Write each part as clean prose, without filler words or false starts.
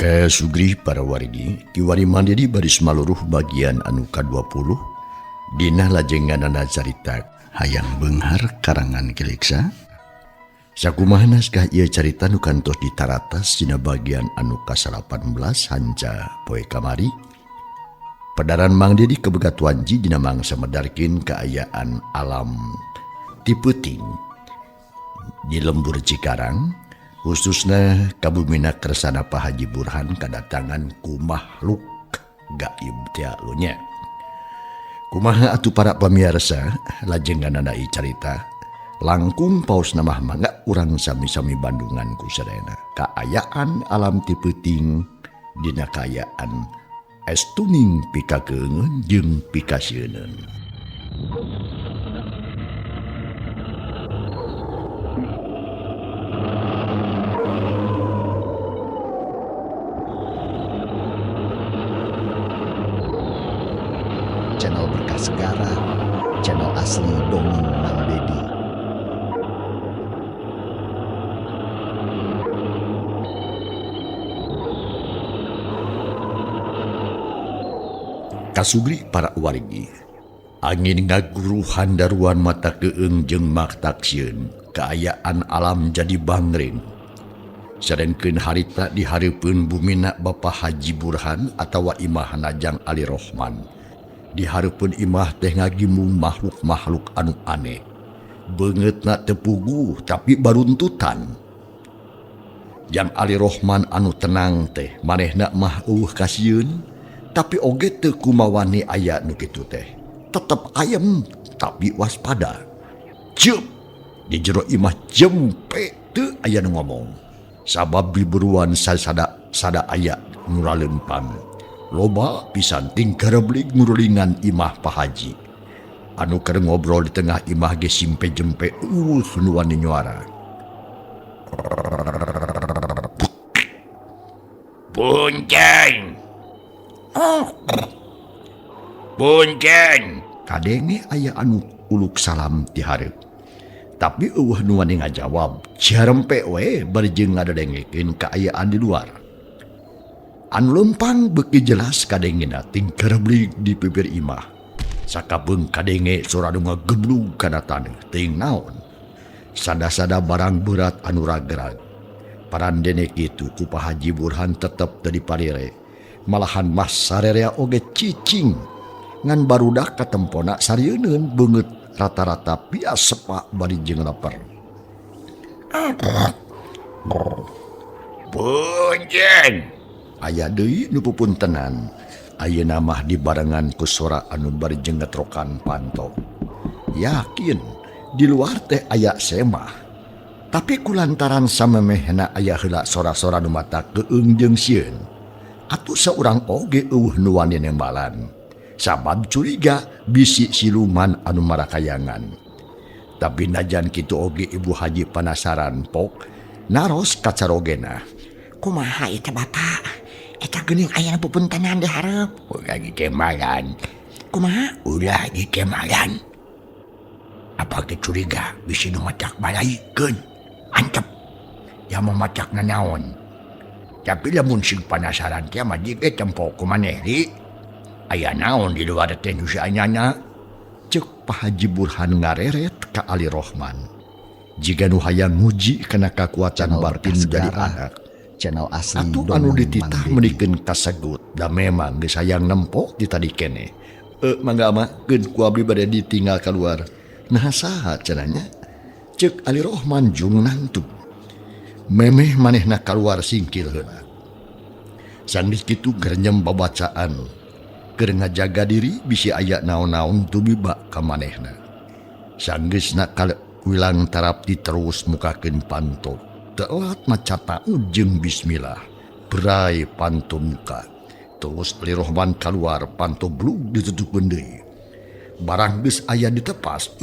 Kasugri para wargi kiwari mandiri baris maluruh bagian anu ka-20 dina lajenganana carita Hayang Beunghar karangan Kiliksa. Sakumaha naskah ieu carita nu kantos ditaratas dina bagian anu ka-18 hanca poe kamari. Pedaran Mang Dedi kebegat wanci dina mangsa medarkeun kaayaan alam ti peuting di lembur Cikarang, khususna kabumina kersana Pak Haji Burhan kadatangan ku makhluk gaib teh nya. Kumaha atuh para pamiarsa lajenganana ieu carita langkung paos mah mangga urang sami-sami bandungan ku sadayana kaayaan alam ti peuting dina kaayaan estuning pikakeungeun jeung pikasieun. Channel Berkah Segara, channel asli Dongeng Mang Dedi. Kasugri para wargi, angin ngaguru handaruan mata keung jeung maktaksieun, kaayaan alam jadi bangring. Sadengkeun harita di hareupeun bumina Bapak Haji Burhan atawa imahna Jang Ali Rohman. Di hareupeun imah teh ngagimbung makhluk-makhluk anu aneh. Beungeutna teu puguh tapi baruntutan. Jang Ali Rohman anu tenang teh manehna mah eueuh kasieun, tapi oge teu kumawani aya nu kitu teh. Tetep ayem tapi waspada. Ceup di jero imah jempe teu aya nu ngomong. Sabab diburuan sada sada aya nu ralempang. Loba pisan ting gareblig ngurulingan imah Pak Haji. Anu keur ngobrol di tengah imah ge simpe jempe eueuh nu wani nyuara. Bonceng. Bonceng. Kadenge aya anu uluk salam ti hareup. Tapi eueuh nu wani ngajawab, jarempe we bari jeung ngadengekeun kaayaan di luar. Anu lempang beuki jelas kadengena ting gareblig di bibir imah. Sakapeung kadenge sora nu ngageblug kana taneuh teuing naon. Sada-sada barang berat anu ragrag. Parandene kitu ku Pak Haji Burhan tetep teu diparire. Malahan mah sarerea oge cicing. Ngan barudak katempona sarieun beungeut rata-rata pias sepak bari jeung lapar. Bonceng. Aya deui nu pupuntenan. Ayeuna mah dibarengan ku sora anu bari jeung ngetrokan panto. Yakin di luar teh aya semah. Tapi kulantaran samemehna aya heula sora-sora nu mata keung jeung sieun. Atuh saurang oge eueuh nu wani nembalan. Sabab curiga bisi siluman anu marakayangan. Tapi najan kitu oge Ibu Haji panasaran pok naros kacarogena. Kumaha ieu teh Bapak? Eta geuning aya pupuntenan di hareup. Ulah dikemalan. Kumaha? Ulah dikemalan. Apa ge curiga bisi nu macak balaikeun. Antep. Ya mau macak nanaon. Tapi lamun sing panasaran teh mah ge tempo ku maneh ri. Aya naon di luar teh nu saanyana? Ceuk Pak Haji Burhan ngareret ka Ali Rohman. Jiga nu hayang nguji kana kakuatan Channel batin Berkah jadi Segara, anak. Channel asli Atuh anu Dongeng Mang dititah Dedi. meunikeun kasegut da memang geus hayang nempo ti tadi keneh. Mangga mah keun ku abdi bade ditinggal kaluar. Nah saha cenah nya? Ceuk Ali Rohman jung nangtung. Memeh manehna kaluar singkil heula. Sanggeus kitu gerenyem babacaan. Keur ngajaga diri bisi aya naon-naon tumiba ka manehna. Sanggeusna wilang tarapti terus mukakeun panto. Telat maca ta'ud jeung bismillah. Berai panto muka. Terus Ali Rohman kaluar panto blug ditutupkeun deui. Barang geus aya ditepas,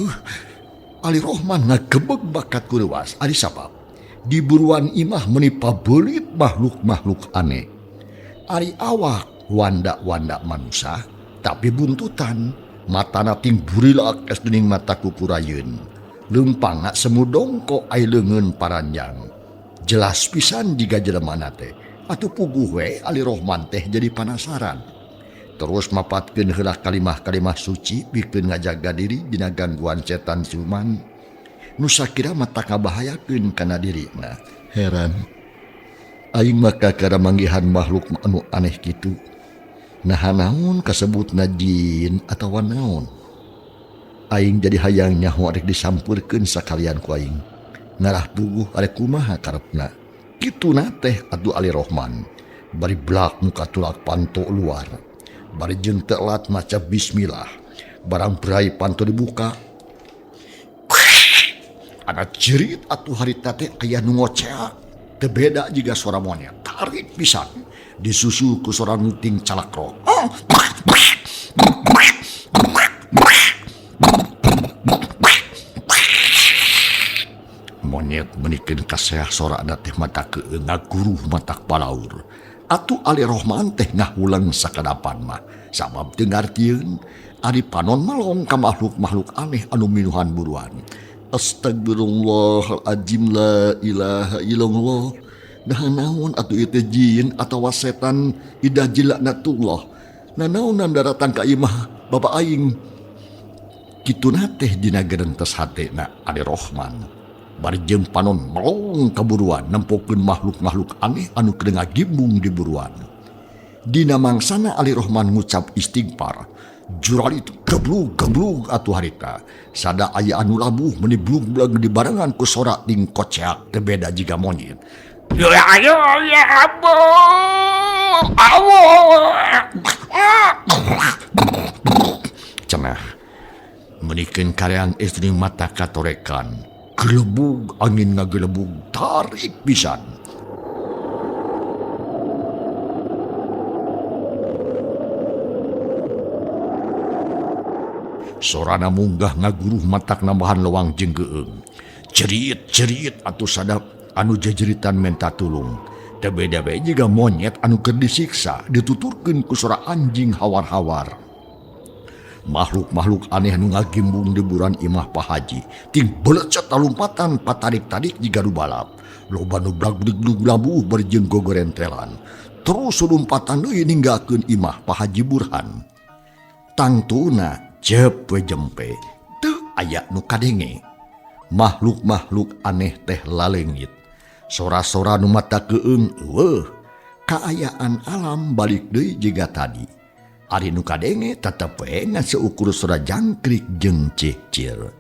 Ali Rohman ngagebeg bakat ku reuas. Ari sabab di buruan imah meuni pabeulit makhluk-makhluk aneh. Ari awak wanda-wanda manusa tapi buntutan matana ting burilak es dening mata kukurayeun. Leumpangna semu dongko ai leungeun paranjang. Jelas pisan jiga jelemana teh. Atuh puguh we Ali Rohman teh jadi panasaran. Terus mapatkeun heula kalimah-kalimah suci pikeun ngajaga diri dina gangguan setan siluman. Nu sakira mata ngabahayakeun kana dirina. Heran. Aing mah kakara manggihan makhluk anu aneh kitu. Naha naon kasebutna jin atawa naon. Aing jadi hayang nyaho arek disampeurkeun sakalian ku aing. Ngarah puguh arek kumaha karepna. Kituna teh atuh Ali Rohman. Bari blak muka tulak panto luar. Bari jeung telat maca bismillah. Barang berai panto dibuka. Ana cerit atuh harita teh aya nu ngoceak. Teu beda jiga suara monyet. Tarik pisan. Disusul ku suara nuting calakrok. Monyet menikeun kaseah sorana teh mata keun ngaguruh matak palaur. Atuh Ali Rohman teh ngahulang sakadapan mah. Sabab teu ngartieun ari panon malong ka makhluk-makhluk aneh anu minuhan buruan. Astagfirullahaladzim la ilaha illallah. Nah naon atuh ieu teh jin atawa setan idah jilaknatullah. Nah naonan daratang ka imah bapa aing. Kituna teh dina gerentes hatena Ali Rohman. Bari jeung panon melong kaburuan nempokeun makhluk-makhluk aneh anu keur ngagimbung di buruan. Dina mangsana Ali Rohman ngucap istighfar. Jural itu geblug geblug atuh harita. Sada aya anu labuh meuni blug-blug dibarengan ku sora ting koceak teu beda jiga monyet. Ya ayo ya abu. Abu. Cenah. Menikeun kareang istri mata katorekan. Gelebug angin ngagelebug tarik pisan. Sorana munggah ngaguruh matak nambahan lewang jeung geueung. Cerit-cerit atuh sadap anu jejeritan menta tulung. Teu beda bae jiga monyet anu keur disiksa dituturkeun ku sora anjing hawar-hawar. Makhluk-makhluk aneh anu ngagimbung di buruan imah Pak Haji ting belecet talumpatan patarik-tarik jiga nu balap. Loba nu blagblug labuh bari jeung gogorentelan. Terus lumpatan deui ninggalkeun imah Pak Haji Burhan. Tangtuna cep we jempe teu aya nu kadenge. Makhluk-makhluk aneh teh laleungit. Sora-sora nu mata keung eueuh. Kaayaan alam balik deui jiga tadi. Ari nu kadenge tetep we ngan seukur sora jangkrik jeung cicir.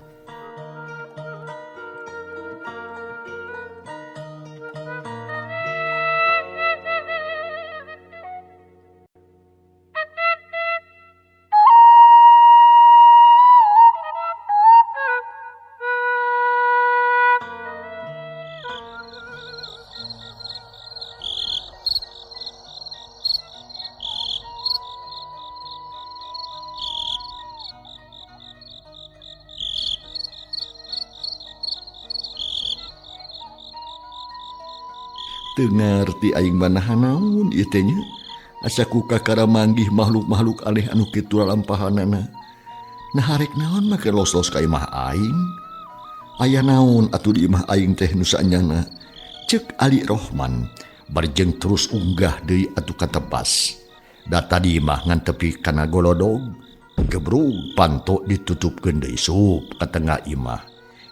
Teu ngarti aing mah naha naon ieu teh nya. Asa ku kakara manggih makhluk-makhluk aneh anu kitu lalampahanana. Nah harek naon mah keur los-los ka imah aing. Aya naon atuh di imah aing teh nu saenyana. Ceuk Ali Rohman bari jeung terus unggah deui atuh ka tepas. Da tadi mah ngan tepi kana golodog. Gebrug panto ditutupkeun deui sup ka tengah imah.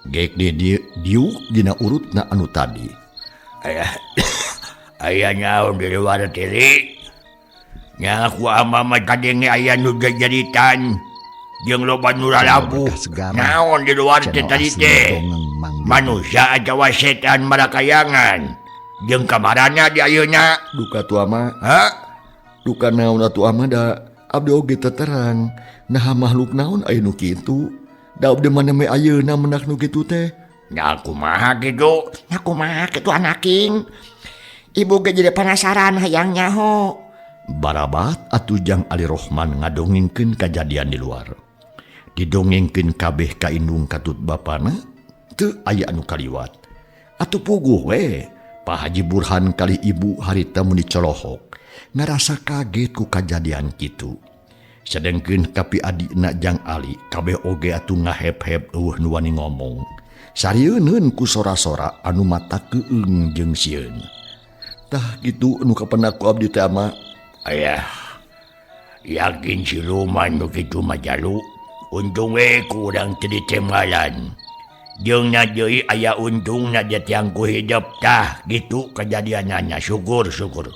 Geek di diuk dina urutna anu tadi. Aya naon di luar teh. Nya ku ama mah kadenge aya nu jajaritan jeung loba nu lalabuh. Naon di luar teh tadi teh? Manusia atawa setan marakayangan. Jeung kamarana di ayeuna? Duka tu ama. Ha? Duka naon atuh ama da abdi oge teu terang. Naha makhluk naon aya nu kitu? Da abdi mah nembe ayeuna mendak nu kitu teh. Nya kumaha kitu? Nya kumaha kitu anaking? Ibu ge jadi penasaran hayang nyaho. Barabat atuh jang Ali Rohman ngadongengkeun kajadian di luar. Didongengkeun kabeh ka indung katut bapana teu aya anu kaliwat. Atuh puguh we Pak Haji Burhan kali ibu harita mun dicolohok ngarasa kaget ku kajadian kitu. Sedengkeun kapi adina jang Ali kabeh oge atuh ngahep-hep eueuh nu wani ngomong. Sarieun ku sora-sora anu mata keung jeung sieun. Tah gitu nu kapenak ku abdi teh ama. Ayah yakin siluman nu kitu mah jalu. Untung we ku urang teu ditemalan. Jeung na deui aya untungna dia tiang ku hidup tah gitu kejadianana syukur syukur.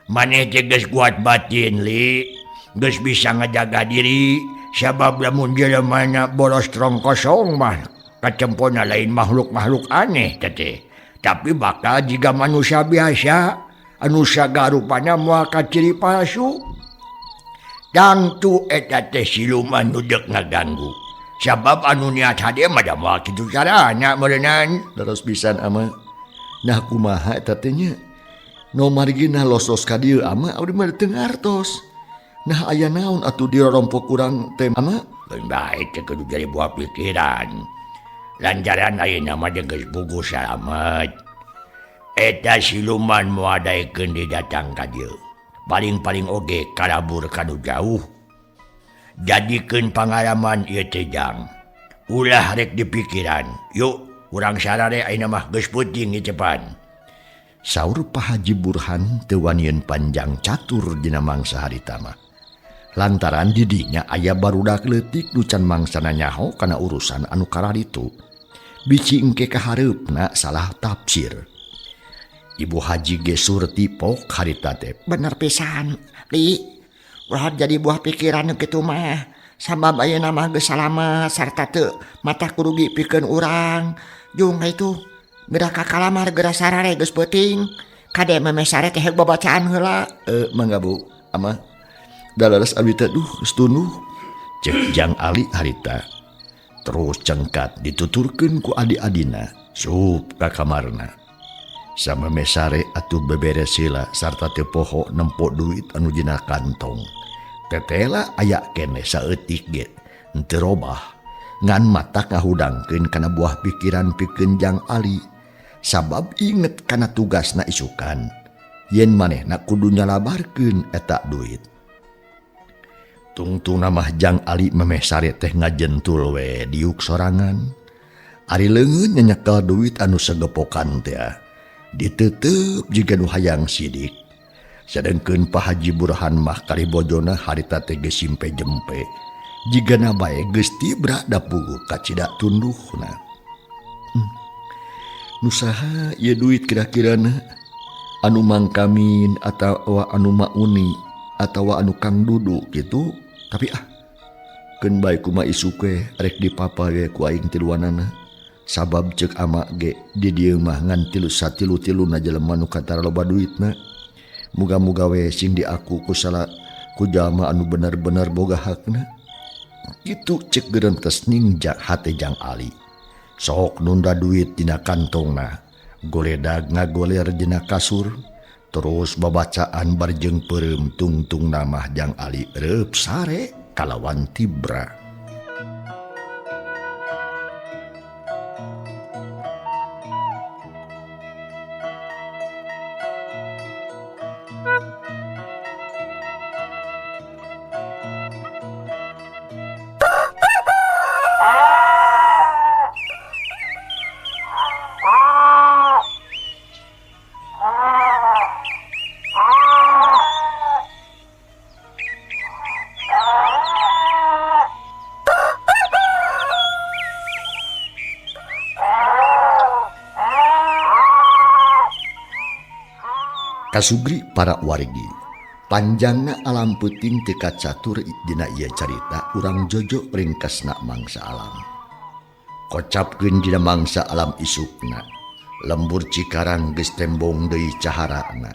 Maneh teh geus kuat batin li, geus bisa ngajaga diri sabab lamun jelemana boros trong kosong mah kacempona lain makhluk-makhluk aneh teh. Tapi bakal jika manusia biasa anu sagarupana moal kaciri palsu. Tangtu eta teh siluman nu deuk ngaganggu. Sabab anu niat hade mah da moal kitu carana meureunan. Leres pisan ama. Nah kumaha eta teh nya? No margina los-los ka dieu ama abdi mah teu ngartos. Nah aya naon atuh dirorompok urang teh ama? Keun bae teh kudu jadi buah pikiran. Lantaran ayeuna mah geus puguh salamet. Eta siluman moal daekeun didatang ka dieu. Paling-paling oge kalabur kanu jauh. Jadikeun pangalaman ieu teh jang. Ulah rek dipikiran. Yuk urang sarare ayeuna mah geus peuting ieu cepan. Saur Pak Haji Burhan teu wanian panjang catur dina mangsa harita mah. Lantaran didinya aya barudak leutik nu can mangsana nyaho kana urusan anu kararitu. Bici engke kahareupna salah tafsir. Ibu Haji ge surti pok harita teh. Bener pisan, Li. Ulah jadi buah pikiran nu kitu mah. Sabab ayeuna mah geus salamet sarta teu mata kurugi pikeun urang. Jung itu geura ka kalamar geura sarare geus peuting. Kade memeh sare teh heug babacaan heula. Mangga Bu, ama. Da leres abdi teh duh geus tunduh. Ceuk Jang Ali harita. Terus cengkat dituturkeun ku adi-adina sup ka kamarna. Samemeh sare atuh beberes heula sarta teu poho nempo duit anu dina kantong. Tetela aya keneh saeutik ge henteu robah ngan mata ngahudangkeun kana buah pikiran pikeun Jang Ali. Sabab inget kana tugasna isukan yen manehna kudu nyalabarkeun eta duit. Tungtungna mah Jang Ali memeh sare teh ngajentul we diuk sorangan. Ari leungeun nyekel duit anu sagepokan teh ditetep jiga nu hayang sidik. Sedengkeun Pak Haji Burhan mah kari bojona harita teh geus simpe jempe. Jigana bae geus tibra da puguh kacida tunduhna. Nu saha ieu duit kira-kirana? Anu Mangkamin atawa anu Mauni atawa anu Kang Dudu kitu. Tapi ah keun bae kumaha isuk we rek dipapa we ku aing tiluanana. Sabab ceuk ama ge di dieu mah ngan tilu satilu-tiluna jelema nu katara loba duitna. Muga-muga we sing diaku ku salah ku jalma anu bener-bener boga hakna. Kitu ceuk gerentes ningjak hate Jang Ali. Sok nunda duit dina kantongna, goledag ngagoler dina kasur. Terus babacaan barjeng peureum tungtung namah Jang Ali reup sare kalawan tibra. Kasugri para wargi, panjangna alam peuting teu kacatur dina ieu carita urang jojo ringkasna mangsa alam. Kocapkeun dina mangsa alam isukna, lembur Cikarang geus tembong deui caharana.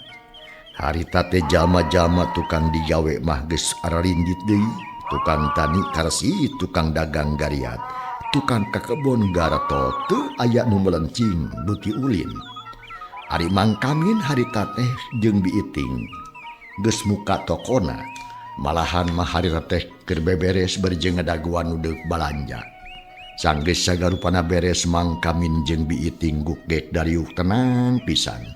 Harita teh jalma-jalma tukang digawe mah geus ararindit deui, tukang tani karsi, tukang dagang gariat, tukang kakebon garatol teu aya nu melencing beuki ulin. Ari Mangkamin harita teh jeung biiting geus muka tokona, malahan mah harita teh keur beberes berjeng ngadaguan nu deuk balanja. Sanggeus sagarupana beres Mangkamin jeung biiting gugek dariuh tenang pisan.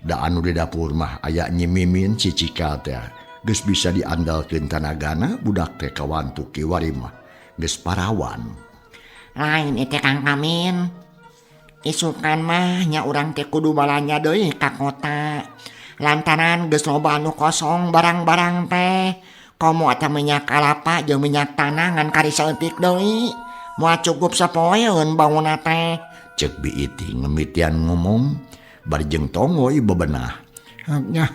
Da anu di dapur mah aya nyimimin si Cikal teh geus bisa diandalkeun tanagana budak teh kawantu kiwari mah geus parawan. Lain ieu teh Kang Kamin. Isukan mah nya urang teh kudu balanja deui ka kota. Lantaran geus loba anu kosong barang-barang teh. Komo eta minyak kalapa jeung minyak tanah ngan kari saeutik deui. Moal cukup sapoeun bauna teh. Cek Bi Iting ngemitian ngomong bari jeung tongoy bebenah. Heug nya.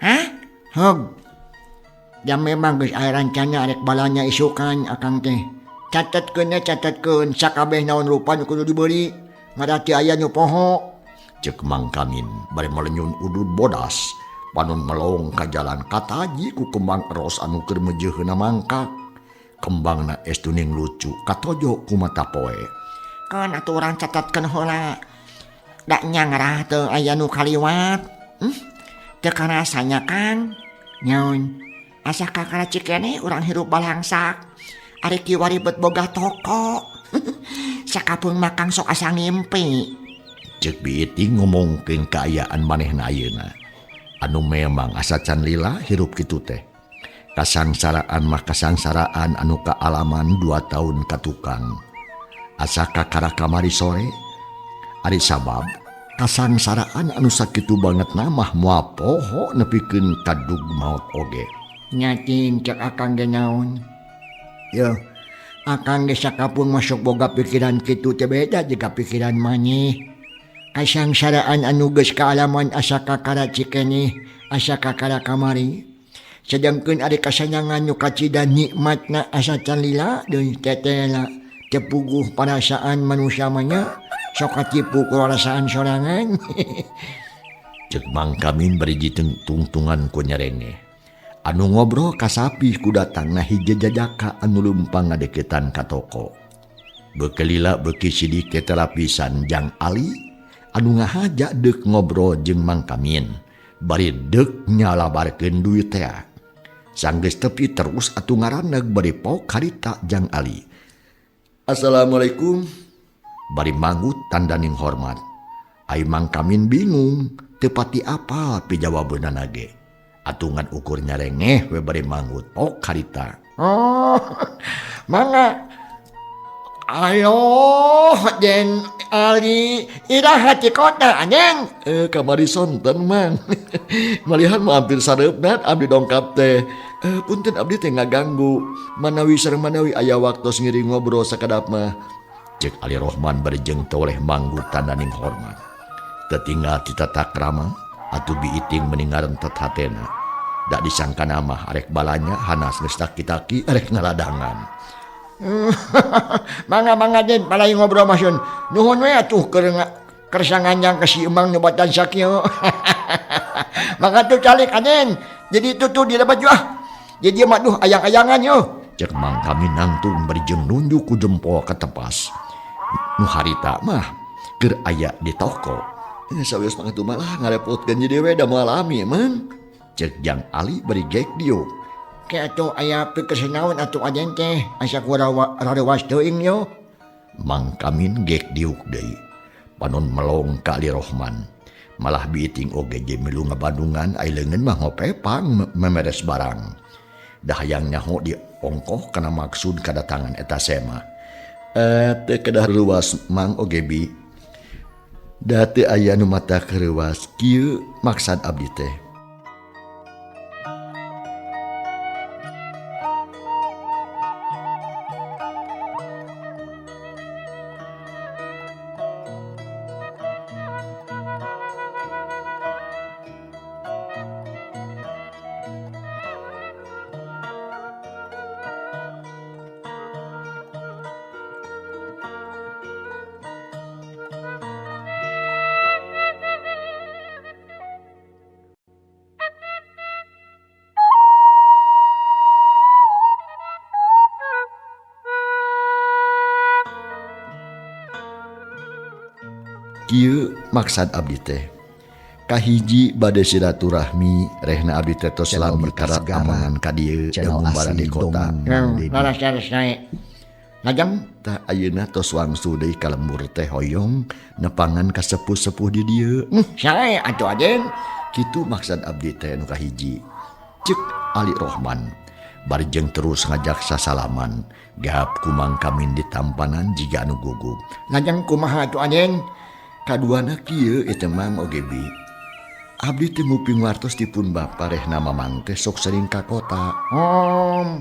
Hah? Heug. Jam memang geus aya rancana arek balanja isukan akang teh. Catetkeun nya catetkeun sakabeh naon rupa nu kudu dibeli. Ngarah teu aya nu poho. Cek Mang Kamin bari melenyun udud bodas. Panon melong ka jalan kataji ku kembang eros anu keur mejeuheuna mangkak. Kembangna estuning lucu katojo ku mata poe. Kan atuh urang catetkeun heula. Da nya ngarah teu aya nu kaliwat. Teu karasanya Kang. Nyaon. Asa kakara cikene urang hirup balangsak. Ari kiwari bet boga toko. Sakapeung mah Kang sok asa ngimpi. Cek Bi Iting ngomongkeun kaayaan manehna ayeuna. Anu memang asa can lila hirup kitu teh. Kasangsaraan mah kasangsaraan anu kaalaman 2 tahun katukang. Asa kakara kamari sore. Ari sabab kasangsaraan anu sakitu banget mah moal poho nepikeun kadug maot oge. Nyating cek akang ge naon. Yo, akang ge sakapeung masuk boga pikiran kitu teh beda jeung pikiran maneh. Kasangsaraan anu geus kaalaman asa kakara cikeneh, asa kakara kamari. Sedangkeun ari kasanyangan nu kacida nikmatna asa can lila deui tetela. Teu puguh parasaan manusia mah nya, sok katipu ku rasaan sorangan. Cek Mang Kamin bari jiteung tungtungan ku nyerenge. Anu ngobrol kasapi ku datangna hiji jajaka anu leumpang ngadeukeutan ka toko. Beukeulila beuki sidik tetela pisan Jang Ali anu ngahaja deuk ngobrol jeung Mang Kamin bari deuk nyalabarkeun duit teh. Sanggeus tepi terus atuh ngaraneg bari pok harita Jang Ali. Assalamualaikum. Bari manggut tandaning hormat. Ai Mang Kamin bingung teu pati apal pijawabeunana ge. Atungan ukur nyarengeh we bari manggut pok harita. Oh, mangga. Ayo, Den Ali, iraha ti kota anjing. Kamari sonten Mang. Malihan mah hampir sareupna abdi dongkap teh. Punten abdi teh ngaganggu. Manawi sareng manawi aya waktos ngiring ngobrol sakedap mah. Cek Ali Rohman bari jeung toleh manggut tandaning hormat. Tetinggal ti tata krama atuh Bi Iting meni ngarentet hatena. Da disangkana mah arek balanya hanas geus taki-taki arek ngaladangan. Mangga-mangga Den, palai ngobrol mah sun. Nuhun we atuh keur kersa nganjang ka si Emang nyobatan sakieu. Mangga tuh calik aden. Jadi tutu di lebat ah. Jadi mah duh ayang-ayangan yo. Cek Mang Kamin nangtung bari jeung nunjuk ku jempol ka tepas. Nu harita mah keur aya di toko. Sawios mah malah ngarepotkeun jadi we da moal lami Mang. Cek Jang Ali bari gek dieu. Ke atuh aya pikesenaon atuh aden teh asa ku rarewas teuing yo. Mang Kamin gek diuk deui. Panon melong ka Ali Rohman. Malah Bi Iting oge je milu ngabandungan ai leungeun mah ngopepang memeres barang. Dah hayang nyaho di ongkoh kana maksud kadatangan eta sema. Teu kedah ruas Mang oge Bi. Da teu aya nu mata kereuas kieu maksad abdi teh. Kieu maksad abdi teh. Kahiji bade silaturahmi rehna abdi teh tos lami karat amangan ka dieu gumbara di kota. Laras-laras nae. Lajang tah ayeuna tos wangsul deui ka lembur teh hoyong nepangan ka sepuh-sepuh di dieu. Sae atuh aden. Kitu maksad abdi teh nu kahiji. Cek Ali Rohman bari jeung terus ngajak sasalaman. Gahap ku Mang Kamin ditampanan jiga anu gugup. Lajang kumaha atuh aden? Kaduana kieu ieu Mang oge bi. Abdi teh nguping wartos dipun bapa rehna Mamang teh sok sering ka kota. Om.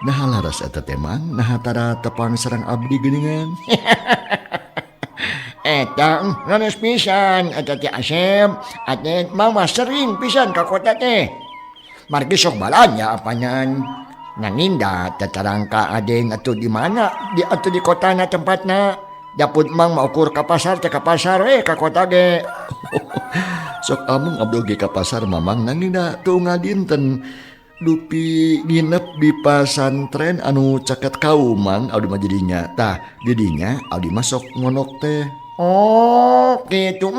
Nah laras eta teh Mang, nah tara tepang sareng abdi geuningan. Eta leres pisan eta teh Asep, Aden Mang mah sering pisan ka kota teh. Margi sok balanja apanan. Nanging da tetarang ka Aden atuh di mana di atuh di kotana tempatna. Daput Mang mah ukur ka pasar teh ka pasar we ka kota ge. Sok amung abdi oge ka pasar Mamang nanging da teu ngadinten. Dupi nginep di pasantren anu caket kaum Mang abdi mah jadinya. Tah didinya abdi mah sok ngonok teh. Oh gitu.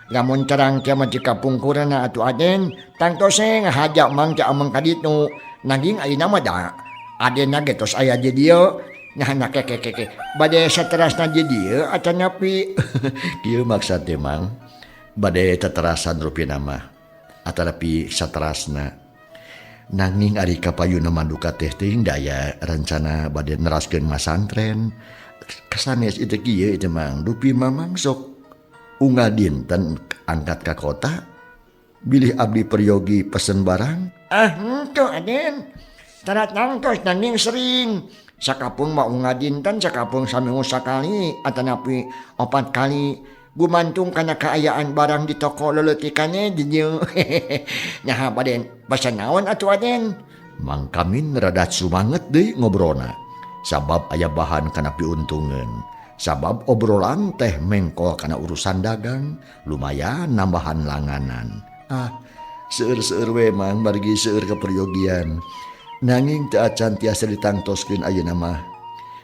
Lamun terang kieu mah jika pungkurna atuh Aden tangtos ngahaja Mang teh ameng ka ditu. Nanging ayeuna mah da Adenna ge tos aya di dieu. Nah na ke ke ke bade saterasna di dieu atanapi. Kieu maksad teh Mang bade teterasan rupina mah atanapi saterasna. Nanging ari kapayuna manduka teh teuing daya rencana bade neraskeun masantren. Kesanes itu kieu itu Mang dupi Mamang sok unggal dinten angkat ka kota bilih abdi peryogi pesen barang. Ah henteu Aden tara tangtos nanging sering sakapung mah unggal dinten sakapung saminggu sakali atanapi 4 kali gumantung kana kaayaan barang di toko leuleutikannya di dieu. Nyaha Aden basa naon atuh Aden? Mang Kamin rada sumanget deui ngobrolna. Sabab aya bahan kana piuntungeun. Sabab obrolan teh mengkol kana urusan dagang, lumayan nambahan langanan. Ah, seueur-seueur we Mang margi seueur keperyogian. Nanging teu acan tiasa ditangtoskeun ayeuna mah.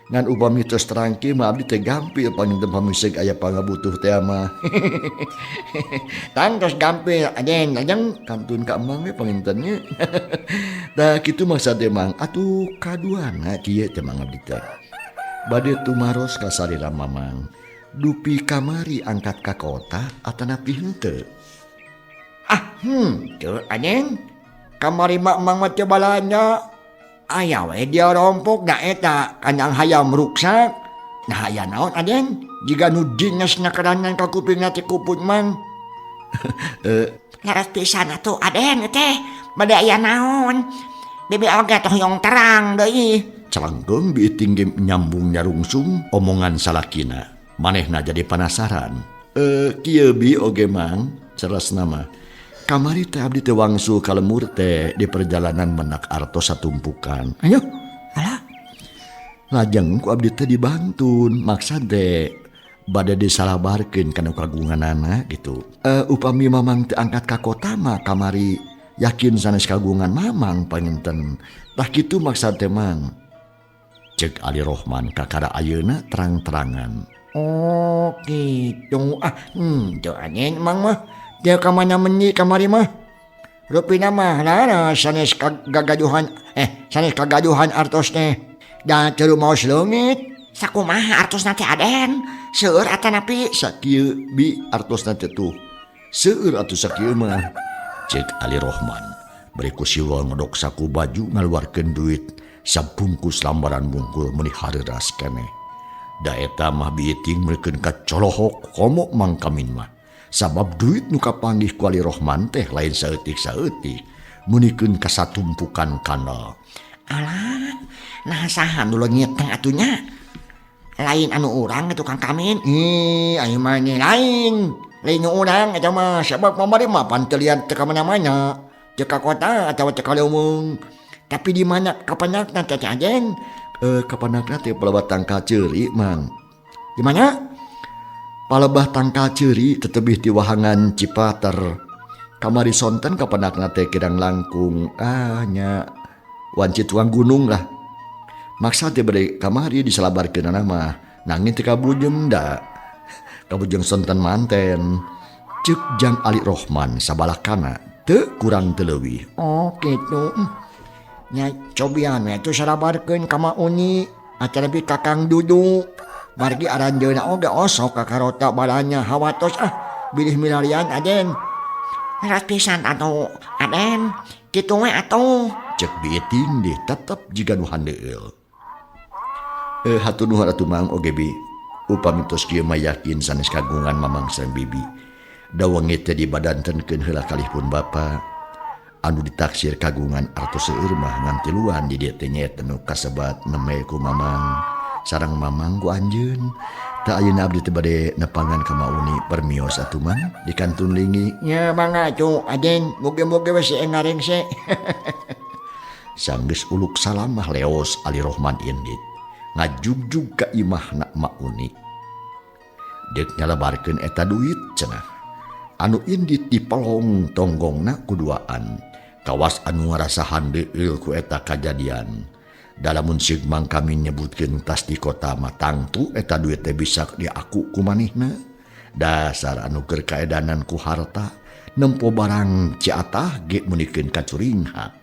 Ngan upami tos terangki mah abdi teh gampil panginten pamiseg aya pangabutuh teh mah. Tangtos gampil Aden lajeng kantun ka Mang we panginten nya. Tah kitu maksad teh Mang atuh kaduana kieu teh Mang abdi teh. Bade tumaros ka salira Mamang. Dupi kamari angkat ka kota atanapi henteu. Ah henteu Aden. Kamari mah Mang mah teu balanja. Aya we dia rompok da eta kandang hayam ruksak. Nah aya naon Aden? Jiga nu dinesna keranan ka kupingna teh kuput Mang. Laras pisan atuh Aden teh. Bade aya naon? Bebe oge teh hoyong terang deui. Calangkeung bieuting ge nyambung nyarungsung omongan salakina. Manehna jadi penasaran. Kieu bi oge Mang, cerasna mah. Kamari teh abdi teh wangsul ka lemur teh di perjalanan menak artos satumpukan. Ayo, alah. Lajeng ku abdi teh dibantun, maksad teh bade disalabarkeun kana kagunganana gitu. Upami Mamang teh angkat ka kota mah kamari yakin sanes kagungan Mamang panginten. Tah kitu maksad teh Mang. Cek Ali Rohman kakara ayeuna terang-terangan. Oh gitu. Ah, teu aneh Mang mah. Dia ka mana meni kamari mah. Rupina mah lara sanes kagaduhan sanes kagaduhan artos teh. Da teu rumaos leungit. Sakumaha artosna teh Aden? Seueur atanapi? Sakieu bi artosna teh tuh. Seueur atuh sakieu mah. Cek Ali Rohman. Bari ku siwa ngedok saku baju ngaluarkeun duit sabungkus lambaran bungkul meuni hareuras keneh. Da eta mah bieuting meureun ka colohok komo Mang Kamin mah. Sabab duit nu kapanggih ku Ali Rohman teh lain saeutik-saeutik, meunikeun kasatumpukan kana. Alah, nah saha nu leungit teh atuh nya? Lain anu urang atuh Kang Kamin. Ih, aya mah lain. Lain nu urang eta mah sabab mamari mah pan teu liat teu ka mana-mana. Teu ka kota atawa teu ka leuweung. Tapi di mana kapanakna teh Aden? Kapanakna teh palebah tangkal ceuri, Mang. Di mana? Palebah tangkal ceuri tetebih ti wahangan Cipater. Kamari sonten kapanakna teh kirang langkung nya wanci tuang gunung lah. Maksa teh bade kamari disalabarkeunana mah nanging teh kabujeng da. Kabujeng sonten manten. Ceuk Jang Ali Rohman sabalakana teu kurang teu leuwih. Oh kitu. Nya cobian we atuh salabarkeun ka Ma Uni atanapi ka Kang Dudu. Margi aranjeunna oge osok ka karota balanya hawatos ah bilih milarian Aden. Leres pisan atuh Aden. Kitu we atuh. Cek bieuting deh tetep jiga nu handeueul. Hatur nuhun atuh Mang oge bi. Upami tos kieu mah yakin sanes kagungan Mamang sareng Bibi. Da wengi teh dibadantenkeun heula kalih pun bapa. Anu ditaksir kagungan artos seueur mah ngan tiluan di dieu teh nyaeta nu kasebat neme ku Mamang sareng Mamang ku anjeun. Tah ayeuna abdi teh bade nepangan ka Mauni permios atuh Mang di kantun lingi. Nya mangga atuh Aden, mugi-mugi we si engarengse. Sanggeus uluk salamah leos Ali Rohman indit ngajugjug ka imahna Mauni. Deuk nyalebarkeun eta duit cenah. Anu indit dipelong tonggongna kuduaan. Kawas anu ngarasa handeueul ku eta kajadian. Dalamun sieg Mang Kamin nyebutkeun tas di kota mah tangtu eta duit teh bisa diaku ku manehna. Dasar anu keur kaedanan ku harta nempo barang ciatah ge meunikeun kacuringhak.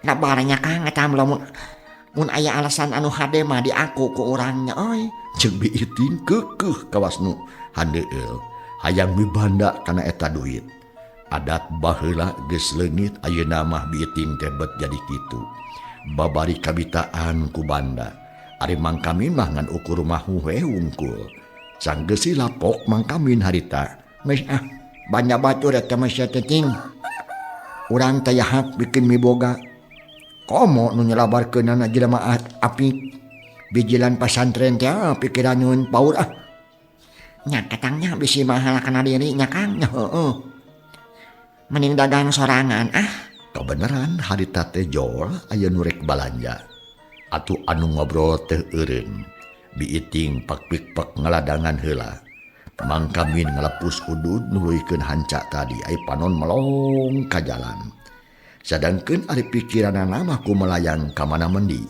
Nah baranya Kang eta lamun mun aya alasan anu hade mah diaku ku urang nya euy. Jeung biiting keukeuh kawas nu handeueul hayang mibanda kana eta duit. Adat baheula geus leungit ayeuna mah biiting teh bet jadi kitu. Babari kabitaan ku banda. Ari Mang Kamin mah ngan ukur mahu we wungkul. Sanggeus lapok Mang Kamin harita. Geus ah banda batur eta mah sia teh cing. Urang teh hak bikin miboga. Komo nu nyelabarkeunana jelema apik bijilan pasantren teh pikiran nyun paur ah. Nya katangnya bisi mahal kana diri nya Kang. Heeh. Mending dagang sorangan ah. Kabeneran harita teh jol aya nu rek balanja. Atuh anu ngobrol teh eureun. Biiting pak-pik-pak ngaladangan heula. Mang Kamin ngalepus udud nuluykeun hanca tadi ai panon melong ka jalan. Sadangkeun ari pikiranana mah ku melayang ka mana mendi.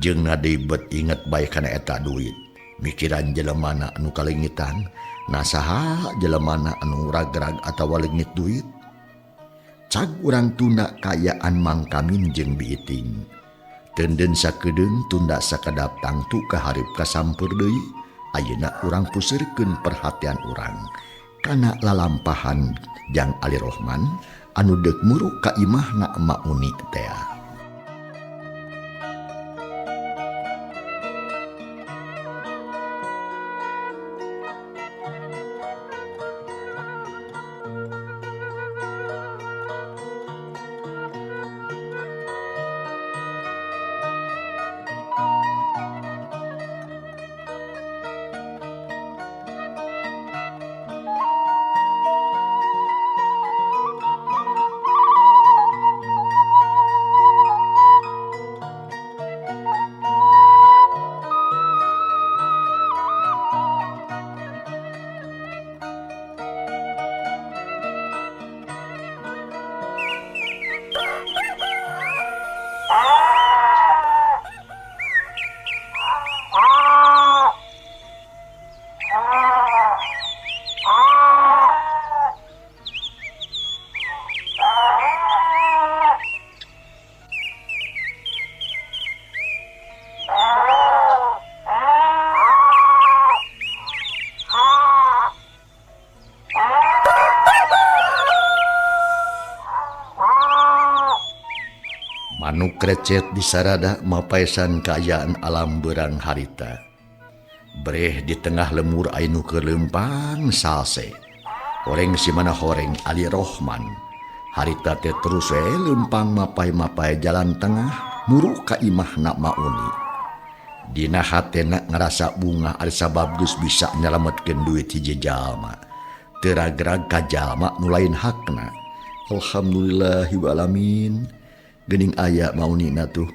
Jeung deui bet inget bae kana eta duit. Mikiran jelemana anu kalengitan, nasaha jelemana anu ragrag atawa leungit duit. Cag urang tunda kaayaan Mang Kamin jeung Biiting. Teunden sakedeung tunda sakedap tangtu ka hareup kasampeur deui. Ayeuna urang puseurkeun perhatian urang kana lalampahan Jang Ali Rohman anu deuk muruk ka imahna Mauni tea. Manuk recet di sarada mapaesan kaayaan alam berang harita. Breh di tengah lemur anu keur leumpang salse. Horeng si mana horeng Ali Rohman. Harita teh terus we leumpang mapai-mapai jalan tengah muruk ka imahna Mauni. Dina hatena ngarasa bunga ari sabab geus bisa nyalametkeun duit hiji jalma. Teu ragrag ka jalma nu lain hakna. Alhamdulillahi alamin. Geuning aya Mauni na tuh.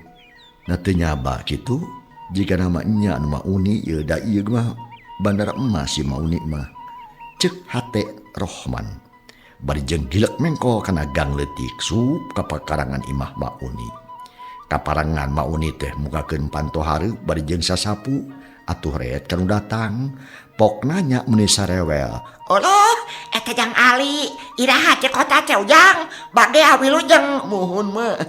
Na teu nyaba kitu jika nama nya anu Mauni ieu da ieu mah bandara emas si Mauni mah. Ceuk hate Rohman. Bari jeung gilek mengko kana gang leutik sup ka pakarangan imah Mauni. Kaparangan Mauni teh mukakeun panto hareup bari jeung sasapu atuh reet kanu datang. Pok nanya meuni sarewel. Oloh eta Jang Ali iraha teh kota teh Ujang bade awilujeng muhun mah.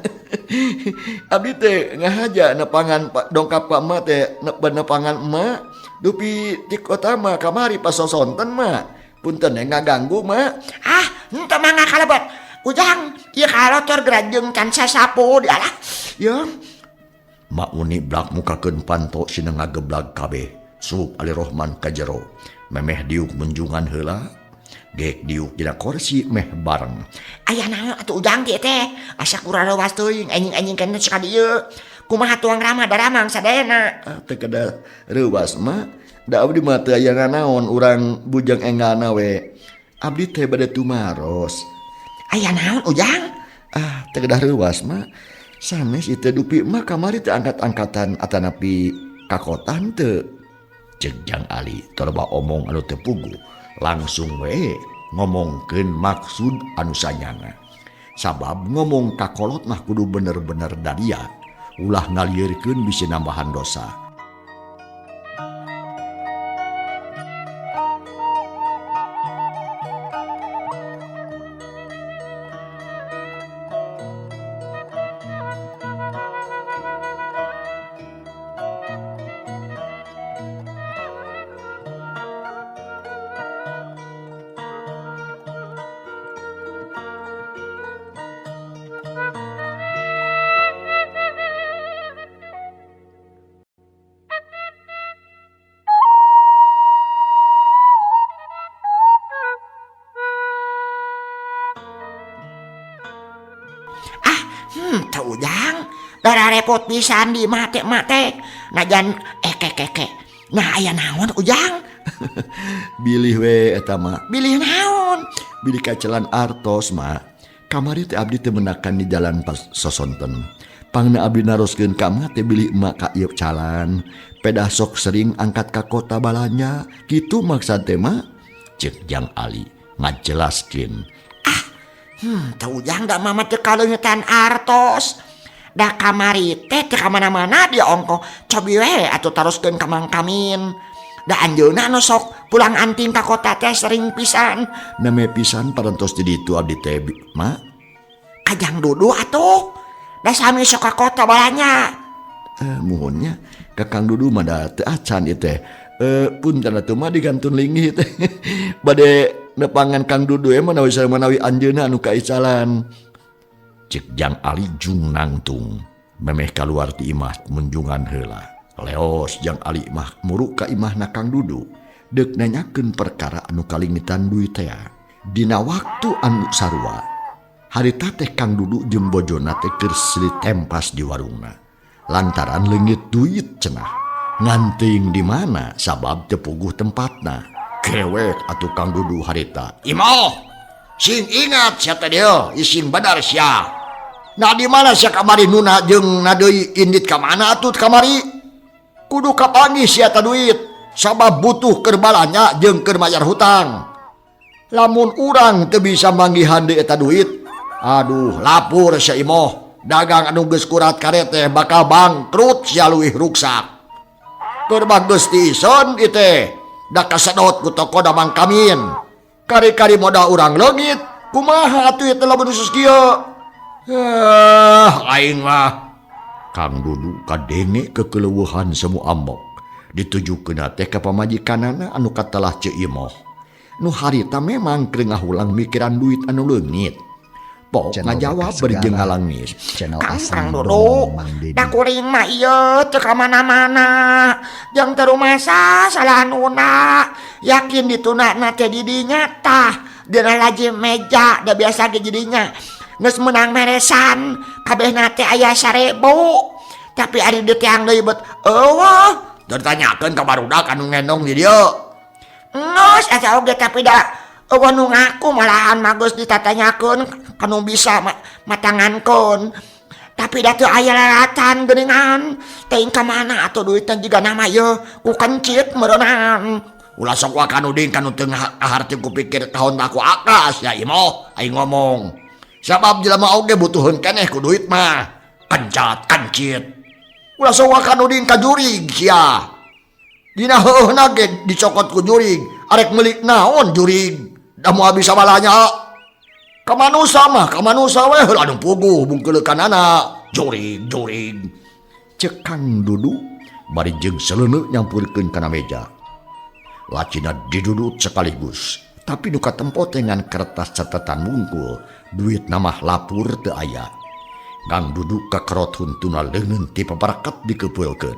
Abdi teh ngahaja nepangan dongkap ka emak teh nepangan emak dupi di kota mah kamari pas sosonten mah. Punten ngaganggu mah. Ah henteu mangga kalebet Ujang ieu kalotor gerajeng can sasapu di alah. Ya. Mauni blak mukakeun panto sina ngageblag kabeh. Sup Ali Rohman ka jero. Memeh diuk munjungan heula, gek diuk dina kursi meh bareng. Aya naon atuh Ujang teh teh? Asa kurang rewas teuing anjing-anjing keneh ka dieu. Kumaha tuang rama daramang sadayana? Ah, teu kedah reuwas mah. Da abdi mah teu aya nanaon urang bujang enggalna we. Abdi teh bade tumaros. Aya naon Ujang? Ah, teu kedah reuwas mah. Sanes ieu dupi mah kamari teu angkat-angkatan atanapi kakotan teu. Ceuk Jang Ali toloba omong anu teu puguh, langsung we ngomongkeun maksud anu sanyana. Sabab ngomong ka kolot mah kudu bener-bener daria, ulah ngalieurkeun bisi nambahan dosa. Ujang darah repot pisan di mate-mate najan keke. Nah aya naon Ujang? Bilih we eta mah. Bilih naon? Bilih kacelan artos mah. Kamari teh abdi teu menakan di jalan pas sosonten. Pangna abdi naroskeun ka emak teh bilih emak ka ieu calan. Pedah sok sering angkat ka kota balanja. Kitu maksad teh mah. Ceuk Jang Ali ngajelaskeun. Teu Ujang da mama teu kaleungitan artos. Da kamari teh teu ka mana-mana dia ongkoh. Cobi we atuh taroskeun ka Mang Kamin. Da anjeunna nu sok pulang anting ka kota teh sering pisan. Name pisan parantos di ditu abdi teh ma. Kajang Dudu atuh. Da sami sok ka kota balanya. Muhunnya ka Kang Dudu mah da teu acan ieu teh. Punten atuh mah digantun linggih teh. Bade nepangan Kang Dudu manawi manawi anjeunna anu kaicalan. Ceuk Jang Ali jung nangtung memeh kaluar ti imah munjungan heula. Leos Jang Ali mah muruk ka imahna Kang Dudu deuk nanyakeun perkara anu kalingitan duit tea. Dina waktu anu sarua harita teh Kang Dudu jeung bojona teh keur silih tempas di warungna lantaran leungit duit cenah. Nganting di mana sabab teu puguh tempatna. Kewek atuh Kang Dudu harita. Imoh, sing ingat sia teh dieu, sing bener sia. Nah di mana sia kamari nuna jeung na deui indit ka mana atuh kamari? Kudu kapanggih sia ta duit, sabab butuh keur balanja jeung keur mayar hutang. Lamun urang teu bisa manggihan deui eta duit, aduh lapur sia imoh, dagang anu geus kurat karet teh bakal bangkrut sia leuwih ruksak. Keur mah geus tiison ieu teh, da kasedot ku toko da Mang Kamin. Kari-kari modal urang leungit, kumaha atuh ieu teh lamun khusus kieu? Aing mah. Kang Dudu kadenge kekeleuweuhan semu ambek. Ditujukeun teh ka pamajikanana anu katelah Ceu Imoh. Nu harita memang keur ngahulang mikiran duit anu leungit. Pok ngajawab bari jeung ngalangis. Kang Dudu, da kuring mah ieu teu ka mana-mana. Jeung teu rumasa salah nuna. Yakin ditunana teh di dinya tah. Dina laji meja da biasa ge jadinya. Geus meunang meresan kabehna teh aya 1000. Tapi ari di tiang deui bet eueuh. Teu ditanyakeun ka barudak anu ngendong di dieu. Geus asa oge tapi da eueuh nu ngaku malahan mah geus ditatanyakeun kanu bisa matangankeun. Tapi da teu aya lalatan geuningan. Teuing ka mana atuh duitna jiga nama ieu ku kencit meureunang. Ulah sok wa kanu deui kanu teu ngaharti ku pikir tahun aku akas ya imoh aing ngomong. Sabab jelema oge butuheun keneh ku duit mah. Kencat kencit. Ulah sok wa kanu deui ka jurig sia. Dina heuhna ge dicokot ku jurig, arek meuli naon jurig. Da moal bisa balanya. Ka manusa mah, ka manusa we heula anu puguh bungkeuleukanana. Jurig jurig. Ceuk Kang Dudu bari jeung seleuneu nyampurkeun kana meja. Lacina didudut sekaligus. Tapi nu katempo teh ngan kertas catatan wungkul, duit namah lapur teu aya. Kang Dudu kakerot huntuna leungeun ti paparakat dikepeulkeun.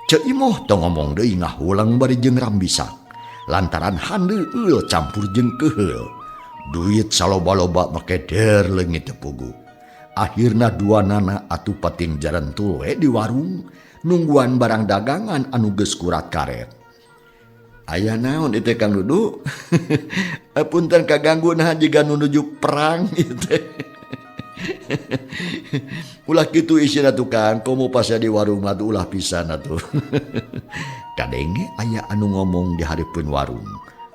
Ceu Imoh teu ngomong deui ngahulang bari jeung rambisak. Lantaran handeueul campur jeung keuheul. Duit saloba-loba make der leungit teu puguh. Akhirna dua nana atuh pating jarentul we di warung nungguan barang dagangan anu geus kurat karet. Aya naon ieu Kang Dudu? Punten kaganggu nah jiga nu nuju perang ieu teh. Ulah kitu isina tukang, komo pasea di warung mah ulah pisan atuh. Kadenge aya anu ngomong di hareupeun warung.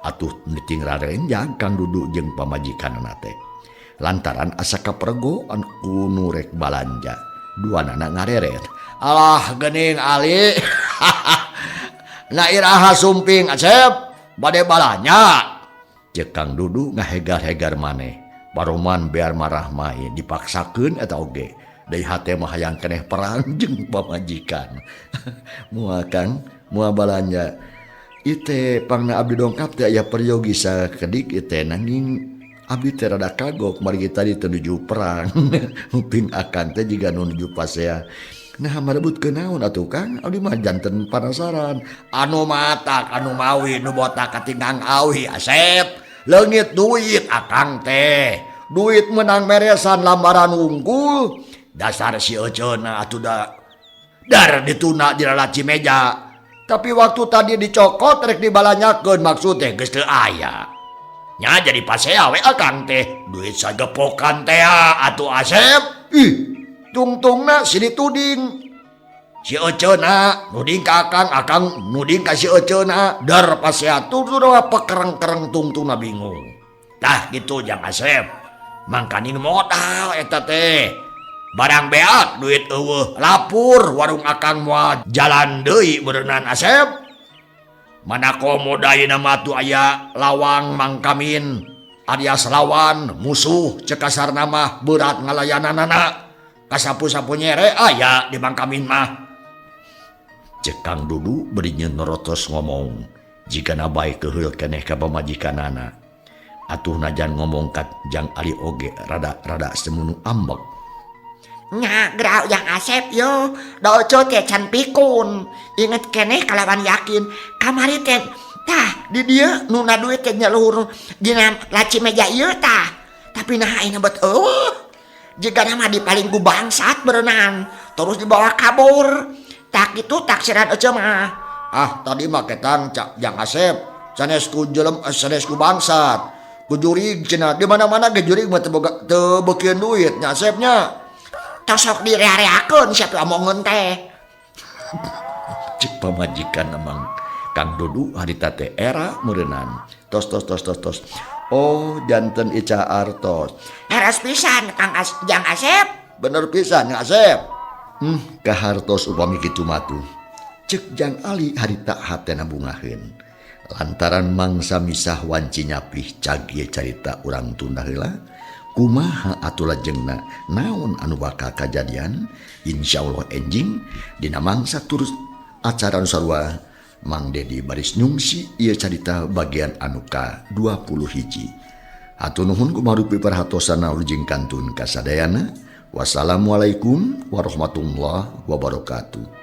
Atuh niting rarenjang Kang Dudu jeung pamajikanna teh. Lantaran asa kapergo anu nu rek balanja. Duanana ngareret. Alah geuning Ali. Na iraha sumping Asep bade balanja. Ceuk Kang Dudu ngahegar-hegar maneh. Paroman biar marah mae dipaksakeun eta oge. Deui hate mah hayang keneh perang jeung pamajikan. Moal Kang, moal balanja. Ieu teh pangna abdi dongkap teh aya peryogi sakedik ieu teh nanging abdi teh rada kagok margi tadi teu nuju perang. Muping akan teh jiga nu nuju pasea. Nah marebut naon atuh Kang, abdi mah janten panasaran. Anu matak anu mawi nu botak katinggang awi Asep. Leungit duit akang teh. Duit menang meresan lambaran wungkul. Dasar si eceuna atuh da dar dituna di lalaci meja. Tapi waktu tadi dicokot rek dibalanyakeun maksud teh geus teu aya. Nya jadi pasea we akang teh. Duit sagepokan teh atuh Asep. Ih, tungtungna si dituding. Si eceuna nuding ka akang, akang nuding ka si eceuna. Dar pasea tuh pekereng-kereng tungtungna bingung. Tah gitu jang Asep. Mangkaning modal eta teh. Barang beak duit eueuh lapur warung akang moal jalan deui beureunan Asep. Mana komo ayeuna mah tuh aya lawang mangkamin alias lawan musuh cek kasarna mah berat ngalayananana. Kasapu-sapu nyere aya di mangkamin mah. Cek Kang Dudu beri nyorotos ngomong jigana bae keuheul keneh ka pamajikanana. Atuh najan ngomong ka Jang Ali oge rada-rada semunu ambek. Nya gerau yang Asep yo, dojo teh can pikun. Inget keneh kalawan yakin kamari teh tah di dieu nuna duit teh nyaluhur dina laci meja ieu tah. Tapi nah ayeuna bet eueuh. Jigana mah dipaling ku bangsat berenang terus dibawa kabur. Tak itu taksiran ece mah. Ah tadi mah ketang cak Jang Asep sanes ku jelem sanes ku bangsat. Ku jurig cenah di mana-mana ge jurig mah teu beukeun duit nya Asepnya. Tosok direa-reakeun siapa omongeun teh. Cek pamajikan emang Kang Dudu harita teh era meureunnan. Tos tos tos tos tos. Oh janten Ica artos. Eras pisan Kang Jang Asep. Bener pisan Jang Asep. Kahartos upami kitu mah tuh. Cek Jang Ali harita hatena bungaheun. Lantaran mangsa misah wanci nyapih cag ieu carita urang tunda heula. Kumaha atuh lajengna naon anu bakal kajadian? Insyaallah enjing dina mangsa turus acara nu sarua Mang Dedi baris nyungsi ieu carita bagian anu ka 21. Hatur nuhun kumarupi perhatosana wilujeng kantun kasadayana. Wassalamualaikum warahmatullahi wabarakatuh.